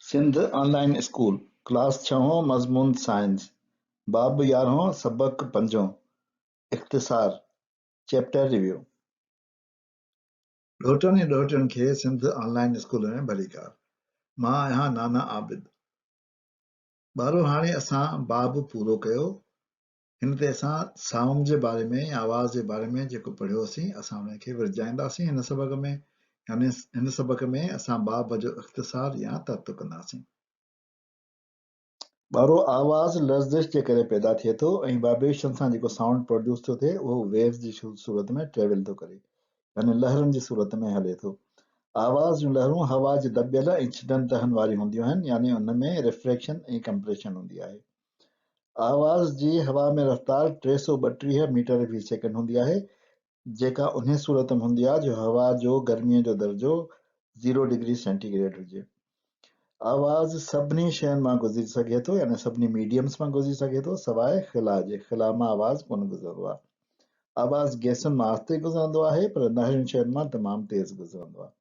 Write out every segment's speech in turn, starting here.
سنڌ آن line school, class ڇهون، مضمون science, باب يارهون، سبق پنجون، اختصار، چيپٽر ريويو. ڏوهٽن ۽ ڏوهٽين کي سنڌ آن لائين اسڪول ۾ ڀليڪار. مان آهيان نانا عابد. ٻارو هاڻي اسان باب پورو ڪيو. هن تي اسان سائونڊ جي باري ۾ يا آواز جي باري ۾ جيڪو پڙهيوسين اسان ان کي ورجائينداسين هن سبق ۾ يعني هن سبق ۾ اسان باب جو اختصار يا ترت ڪنداسين. ٻارو آواز لرزش جي ڪري پيدا ٿئي ٿو ۽ وائبريشن سان جيڪو سائونڊ پروڊيوس ٿو ٿئي اهو ويوز جي صورت ۾ ٽريول ٿو ڪري يعني لهرن جي صورت ۾ هلي ٿو. آواز جون لهرون هوا جي دٻيل ۽ ڇڊن تهن واريون هونديون آهن يعني ان ۾ ريفريڪشن ۽ ڪمپريشن هوندي آهي. آواز جي هوا ۾ رفتار 332 ميٽر في سيڪنڊ هوندي آهي، جيڪا انهي صورت ۾ هوندي آهي جو هوا جو گرميء جو درجو زيرو ڊگري سينٽي گريڊ هجي. آواز سڀني شين مان گذري سگهي ٿو يعني سڀني ميڊيمز مان گذري سگهي ٿو سواء خلا جي، خلا مان آواز ڪونه گذرندو آهي. آواز گئسن مان آهستي گذرندو آهي پر نهرين شين مان تمام تيز گذرندو آهي.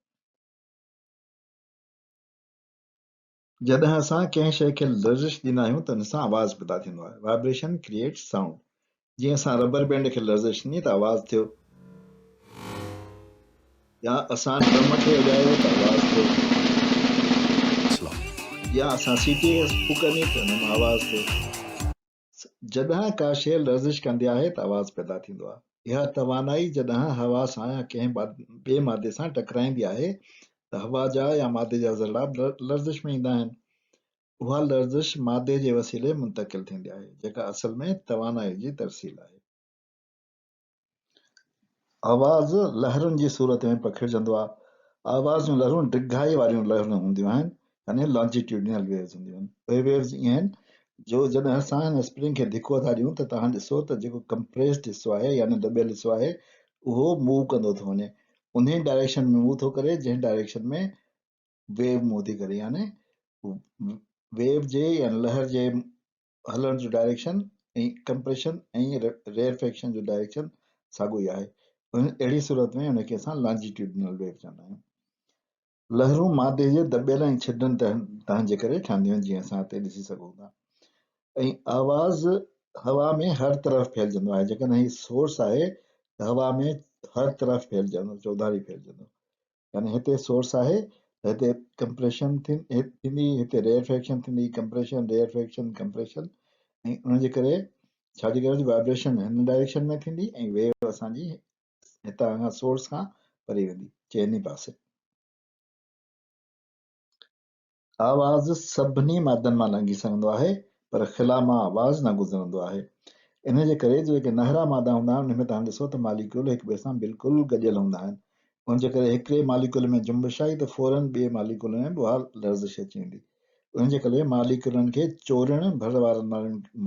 جڏهن اسان ڪنهن شيء کي لرزش ڏيندا آهيون ته ان سان آواز پيدا ٿيندو آهي، Vibration creates sound، جيئن اسان ربر بينڊ کي لرزش ڏني ته آواز ٿيو، يا اسان ڊرم کي وڄايو ته آواز ٿيو، يا اسان سيٽيء کي ڦوڪ ڏني ته ان مان آواز ٿيو. جڏهن ڪا شيء لرزش ڪندي آهي ته آواز پيدا ٿيندو آهي. اها توانائي جڏهن هوا سان يا ڪنهن ٻئي مادي سان ٽڪرائيندي آهي ته هوا جا يا مادي جا ذرڙا لرزش ۾ ايندا آهن. اها لرزش مادي جي وسيلي منتقل ٿيندي آهي، جيڪا اصل ۾ توانائي جي ترسيل آهي. آواز لهرن جي صورت ۾ پکڙجندو آهي. آواز جون لهرون ڊگهائي واريون لهرون هونديون آهن يعني Longitudinal Waves هونديون آهن. اهي ويوز ائين آهن جو جڏهن اسان هن اسپرنگ کي ڌڪو ٿا ڏيون ته توهان ڏسو ته جيڪو ڪمپريسڊ حصو آهي يعني دٻيل حصو آهي اهو موو ڪندو ٿو وڃي انهي ڊائريڪشن ۾ موو ٿو ڪري جنهن ڊائريڪشن ۾ ويو موو ٿي ڪري يعني ويو جي يعني لهر جي هلڻ جو ڊائريڪشن ۽ ڪمپريشن ۽ ريئرفيڪشن جو ڊائريڪشن ساڳيو ئي آهي. اهڙي صورت ۾ ان کي اسان لانجيٽيوڊنل ويو چوندا آهيون. لهرون مادي جي دٻيل ۽ ڇڊن تهن جي ڪري ٺهنديون آهن جيئن اسان هتي ڏسي سگهون ٿا. ۽ آواز هوا ۾ هر طرف ڦهلجندو آهي جيڪڏهن هي سورس آهي ته هوا ۾ هر طرف ڦهلجندو چوڌاري ڦهلجندو. يعني هتي سورس آهي ته هتي ڪمپريشن ٿيندي هتي ريئرفيڪشن ٿيندي ڪمپريشن ريئرفيڪشن ڪمپريشن ۽ ان جي ڪري ڇا جي ڪري وائبريشن هن ڊائريڪشن ۾ ٿيندي ۽ ويو اسان جي هتان کان سورس کان پري ويندي چئني پاسي. آواز سڀني مادن مان لنگهي سگهندو آهي، پر خلا مان آواز نه گذرندو آهي. انهيء جي ڪري جو جيڪي نهرا مادا هوندا آهن، انهن ۾ توهان ڏسو ته ماليڪيول هڪ ٻئي سان بلڪل گڏيل هوندا آهن. ان جي ڪري هڪڙي ماليڪيول ۾ جنبش آئي ته فوراً ٻئي ماليڪيول ۾ به اها لرزش اچي ويندي. ان جي ڪري ماليڪيولن کي چورڻ، ڀر وارن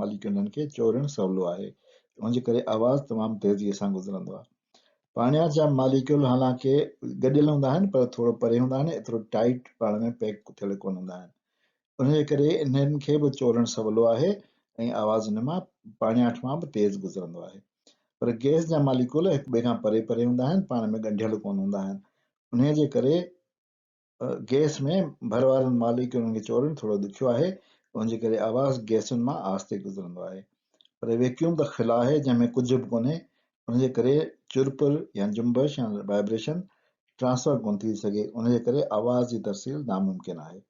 ماليڪيولن کي چورڻ سولو آهي. ان جي ڪري آواز تمام تيزيء سان گذرندو آهي. پاڻياٺ جا ماليڪيول حالانڪه گڏيل هوندا آهن پر ٿورو پري هوندا آهن ايترو ٽائيٽ پاڻ ۾ پيڪ ٿيل ڪونه هوندا آهن ان جي ڪري انهن کي به چورڻ سولو آهي ۽ آواز ان مان پاڻياٺ مان به تيز گذرندو آهي پر گئس جا ماليڪيول هڪ ٻئي کان پري پري هوندا آهن پاڻ ۾ ڳنڍيل ڪونه هوندا آهن انهي جي ڪري گئس ۾ ڀر وارن ماليڪيولن کي چورڻ ٿورو ڏکيو آهي، ان جي ڪري آواز گئسن مان آهستي گذرندو آهي. پر ويڪيوم ته خلا آهي جنهن ۾ ڪجهه به ڪونهي، ان جي ڪري چرپر يا جنبش يا وائبريشن ٽرانسفر ڪونه ٿي سگهي، ان جي ڪري آواز جي ترسيل ناممڪن آهي.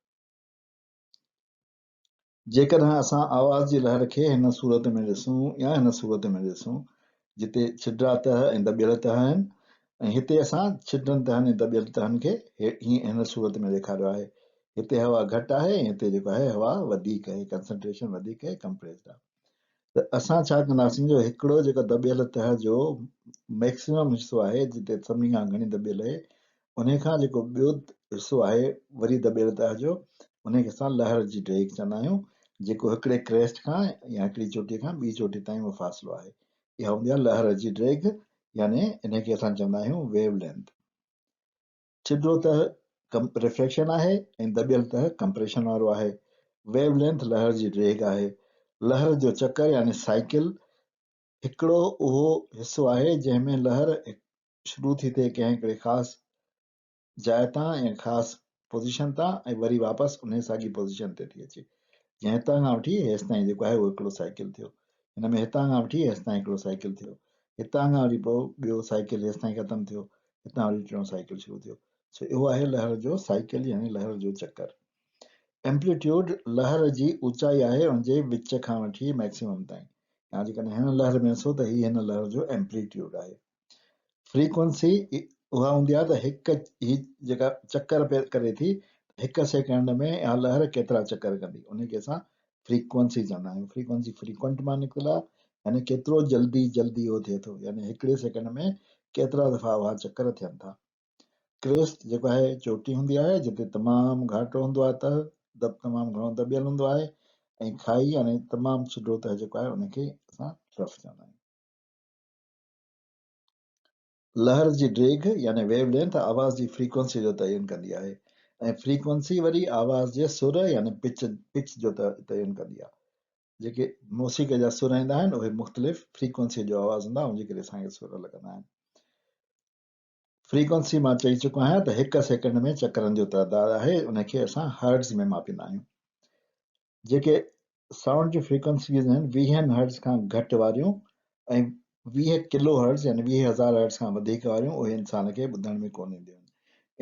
جيڪڏهن اسان آواز جي لهر کي هن صورت ۾ ڏسون يا هن صورت ۾ ڏسون جتي ڇڊرا تهه ۽ دٻيل تهه آهن ۽ هتي اسان ڇڊرن تهن ۽ دٻيل تهن کي هيئن هن صورت ۾ ڏيکاريو آهي هتي هوا گهٽ آهي ۽ هتي جيڪو آهي هوا وڌيڪ آهي ڪنسنٽريشن وڌيڪ آهي ڪمپريسڊ آهي ته اسان ڇا ڪنداسين جو هڪڙو جيڪو دٻيل تهه جو ميڪسيمم حصو آهي جتي سڀني کان گهڻي دٻيل آهي انهيء کان جيڪو ٻيو حصو آهي وري دٻيل تهه جو، انهيء کي اسان لهر جي ڊيگهه چوندا آهيون، جيڪو هڪڙي ڪريسٽ کان يا هڪڙي چوٽيء کان ٻي چوٽيء تائين اهو فاصلو آهي. اها هوندي آهي لهر جي ڊيگهه يعني انهيء کي اسان چوندا آهيون ويو لينٿ. چڍو تهه ريفريڪشن آهي ۽ دٻيل تهه ڪمپريشن وارو آهي. ويو لينٿ لهر جي ڊيگهه آهي. لهر جو چڪر يعني سائيڪل هڪڙو اهو حصو آهي جنهن ۾ لهر شروع ٿي ٿئي ڪنهن هڪڙي خاص جاء تان يا خاص پوزيشن تان ۽ وري واپس انهي ساڳي پوزيشن تي ٿي اچي. جيئن هتان کان وٺي هيستائين جيڪو آهي اهو هڪڙو سائيڪل ٿيو. هن ۾ هتان کان وٺي هيستائين هڪڙو سائيڪل ٿيو. هتان کان وري پوء ٻيو سائيڪل هيستائين ختم ٿيو. هتان وري ٽيون سائيڪل شروع ٿيو. سو اهو آهي لهر جو سائيڪل يعني لهر جو چڪر. ايمپليٽيوڊ لهر جي اوچائي آهي ان جي وچ کان وٺي مئڪسيمم تائين. يا جيڪڏهن هن لهر ۾ ڏسو ته هي هن لهر جو ايمپليٽيوڊ آهي. فريڪوئنسي اها هوندي آهي ته هڪ هي جيڪا چڪر پئي ڪري ٿي هڪ سيڪنڊ ۾ اها لهر ڪيترا چڪر ڪندي ان کي اسان فريڪوئنسي چوندا آهيون. فريڪوئنسي فريڪوئنٽ مان نڪتل آهي يعني ڪيترو جلدي جلدي اهو ٿئي ٿو يعني هڪڙي سيڪنڊ ۾ ڪيترا دفعا اها چڪر ٿين ٿا. ڪريسٽ جيڪو آهي چوٽي هوندي آهي جتي تمام گهاٽو هوندو آهي تهه دٻ تمام گهڻو دٻيل هوندو آهي ۽ کائي يعني تمام سڌو تهه جيڪو آهي ان کي اسان ٽرف چوندا آهيون. لهر جي ڊيگهه يعني ويو لينٿ آواز جي فريڪوئنسي جو تعين ڪندي آهي ۽ فريڪوئنسي وري آواز جي سر يعني پچ Pitch جو تعين ڪندي آهي. جيڪي موسيقي جا سر ايندا آهن اهي مختلف فريڪوئنسي جو آواز هوندا ان جي ڪري اسان کي سر لڳندا آهن. فريڪوئنسي مان چئي چڪو آهيان ته هڪ سيڪنڊ ۾ چڪرن جو تعداد آهي ان کي اسان هرٽز ۾ ماپيندا آهيون. جيڪي سائونڊ جون فريڪوئنسيز آهن ويهن هرٽز کان گهٽ واريون ۽ 20 ڪلو هرٽز يعني 20,000 هرٽز کان وڌيڪ واريون اهي انسان کي ٻڌڻ ۾ ڪونه اينديون آهن.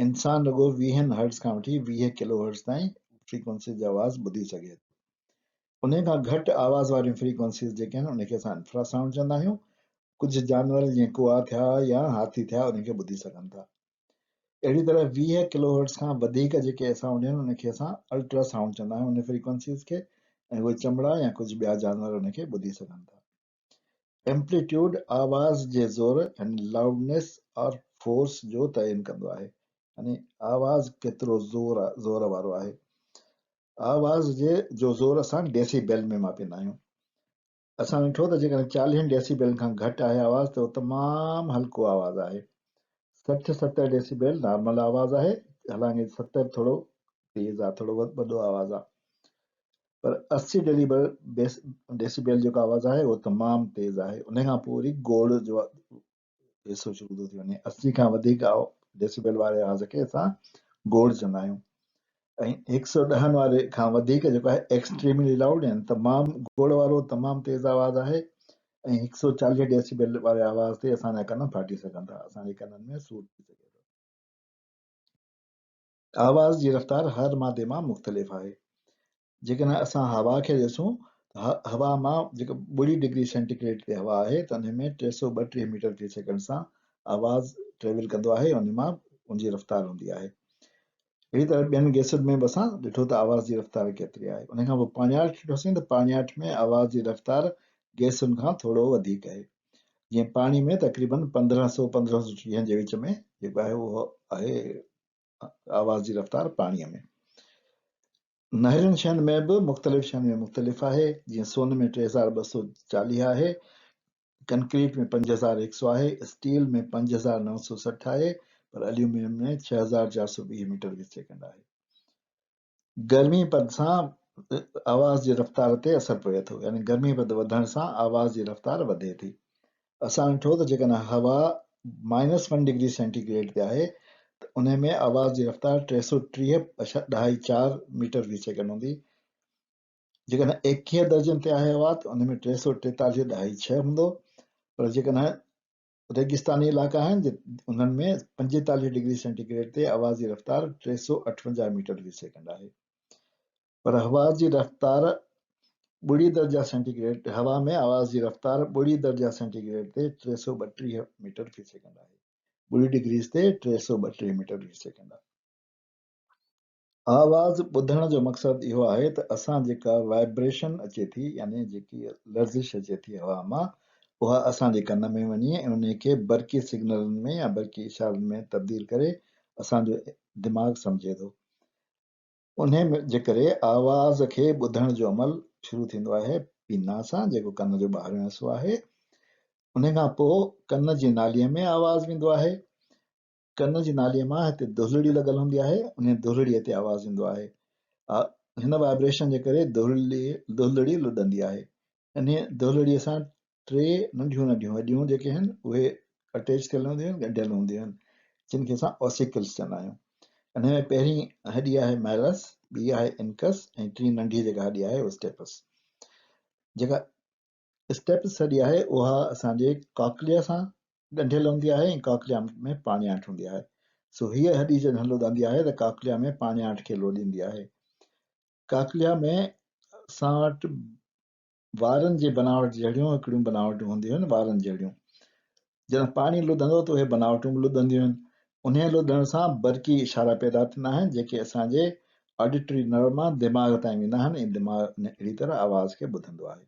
انسان رڳو ويهن هرٽز کان وٺي 20 ڪلو هرٽز تائين فريڪوئنسيز جو آواز ٻڌي سگهي ٿو. انهي کان گهٽ آواز واريون فريڪوئنسيز جيڪي آهن انهي کي اسان انفرا سائونڊ چوندا آهيون. ڪجهه جانور جيئن ڪوئا ٿيا يا هاٿي ٿيا انهي کي ٻڌي سگهن ٿا. اهڙي طرح 20 ڪلو هرٽز کان وڌيڪ جيڪي سائونڊ آهن ان کي اسان الٽرا سائونڊ چوندا آهيون ان فريڪوئنسيز کي ۽ اهي چمڙا يا ڪجهه ٻيا جانور ان کي ٻڌي سگهن ٿا. ايمپليٽيوڊ آواز جي زور يعني لاؤڊنيس اور فورس جو تعين ڪندو آهي يعني آواز ڪيترو زور زور وارو آهي. آواز جي جو زور اسان ڊيسي بيل ۾ ماپيندا آهيون. اسان ڏٺو ته جيڪڏهن چاليهن ڊيسي بيلن کان گهٽ آهي آواز ته اهو تمام هلڪو آواز آهي. 60 70 ڊيسي بيل نارمل آواز آهي حالانڪه 70 ٿورو تيز آهي ٿورو وڏو آواز آهي پر 80 ڊيسي بيل جيڪو آواز آهي اهو تمام تيز آهي ان کان پوء وري گوڙ جو حصو شروع ٿو ٿي وڃي. 80 کان وڌيڪ ڊيسي بيل واري آواز کي اسان گوڙ چوندا آهيون ۽ هڪ سؤ ڏهن واري کان وڌيڪ جيڪو آهي ايڪسٽريملي لائوڊ يعني تمام گوڙ وارو تمام تيز آواز آهي ۽ هڪ سؤ چاليهه ڊيسي بيل واري آواز تي اسان جا ڪن ڦاٽي سگهن ٿا اسان جي ڪنن ۾ سور ٿي سگهي ٿو. آواز جي رفتار هر مادي مان مختلف آهي. جيڪڏهن اسان هوا کي ڏسون ته هوا مان جيڪا ٻڙي ڊگري سينٽي گريڊ تي هوا آهي ته ان ۾ 332 ميٽر في سيڪنڊ سان آواز ٽريول ڪندو آهي ان مان ان جي رفتار هوندي آهي. اهڙي طرح ٻين گئسن ۾ به اسان ڏٺو ته آواز جي رفتار ڪيتري آهي. ان کان پوء پاڻياٺ ڏٺوسين ته پاڻياٺ ۾ آواز جي رفتار گئسن کان ٿورو وڌيڪ آهي. جيئن پاڻي ۾ تقريبن 1500 1530 جي وچ ۾ جيڪو آهي اهو آهي آواز جي رفتار پاڻيء ۾. نهرين شين ۾ به مختلف شين ۾ مختلف آهي جيئن سون ۾ 3240 آهي، ڪنڪريٽ ۾ 5100 آهي، اسٽيل ۾ 5960 آهي پر اليومينيم ۾ 6420 ميٽر في سيڪنڊ آهي. گرمي پد سان آواز جي رفتار تي اثر پوي ٿو يعني گرمي پد وڌڻ سان آواز جي رفتار وڌي ٿي. اسان ڏٺو ته جيڪڏهن هوا minus one degree centi grade تي آهي ته انهي ۾ آواز جي رفتار 330.4 ميٽر في سيڪنڊ هوندي. جيڪڏهن 21 درجن تي آهي هوا ته انهي ۾ 343.6 هوندو پر جيڪڏهن ريگستاني علائقا آهن انهن ۾ 45 ڊگري سينٽي گريڊ تي آواز جي رفتار 358 ميٽر في سيڪنڊ آهي پر هوا جي رفتار ٻڙي درجا سينٽي گريڊ هوا ۾ آواز جي رفتار ٻڙي درجا سينٽي گريڊ تي 332 ميٽر في سيڪنڊ آهي ٻڙي ڊگريز تي 332 ميٽر في سيڪنڊ آهي. آواز ٻڌڻ جو مقصد اهو آهي ته اسان جيڪا وائبريشن اچي ٿي يعني جيڪي لرزش اچي ٿي هوا مان اها اسان جي ڪن ۾ وڃي ۽ انهي کي برقي سگنلن ۾ يا برقي اشارن ۾ تبديل ڪري اسان جو دماغ سمجهي ٿو. انهي جي ڪري آواز کي ٻڌڻ جو عمل شروع ٿيندو آهي پينا سان جيڪو ڪن جو ٻاهريون حصو آهي. انهي کان پوء ڪن جي نالي ۾ آواز ويندو آهي. ڪن جي ناليء مان هتي دهلڙي لڳل هوندي آهي، انهيء دهلڙيء تي آواز ايندو آهي. هن وائبريشن جي ڪري دهلڙي لڏندي آهي. انهيء دهلڙيء سان ٽي ننڍيون ننڍيون هڏيون جيڪي آهن، اهي اٽيچ ٿيل هونديون آهن، ڳنڍيل هونديون آهن، جن کي اسان اوسيڪلز چوندا آهيون. انهي ۾ پهرين هڏي آهي ميلس، ٻي آهي انڪس ۽ ٽين ننڍي جيڪا هڏي آهي اها اسٽيپس. جيڪا اسٽيپس هڏي آهي اها اسان جي ڪاڪليا سان ڳنڍيل هوندي آهي ۽ ڪاڪليا ۾ پاڻياٺ هوندي آهي. سو هيء هڏي جڏهن لوڏندي آهي ته ڪاڪليا ۾ پاڻياٺ کي لوڏيندي آهي. ڪاڪليا ۾ اسان وٽ وارن جي بناوٽ جهڙيون هڪڙيون بناوٽون هونديون آهن، وارن جهڙيون. جڏهن پاڻي لڏندو ته اهي بناوٽون به لڏنديون آهن. انهيء لڏڻ سان برقي اشارا پيدا ٿيندا آهن، جيڪي اسان جي آڊيٽري نرو مان دماغ تائين ويندا آهن ۽ دماغ اهڙي طرح آواز کي ٻڌندو آهي.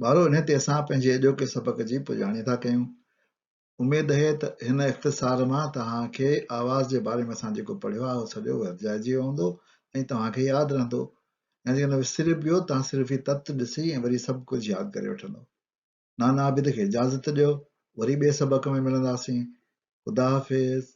ٻارو انهي تي اسان پنهنجي اڄوڪي سبق جي پڄاڻي ٿا ڪيون. اميد اهي ته هن اختصار مان توهان کي آواز جي باري ۾ اسان جيڪو پڙهيو آهي اهو سڄو ورجائجي ويو هوندو ۽ توهان کي ياد رهندو ۽ جيڪڏهن وسري به ويو توهان صرف هي تت ڏسي ۽ وري سڀ ڪجهه ياد ڪري وٺندو. نانا عابد کي اجازت ڏيو وري ٻئي سبق ۾ ملنداسين. خدا حافظ.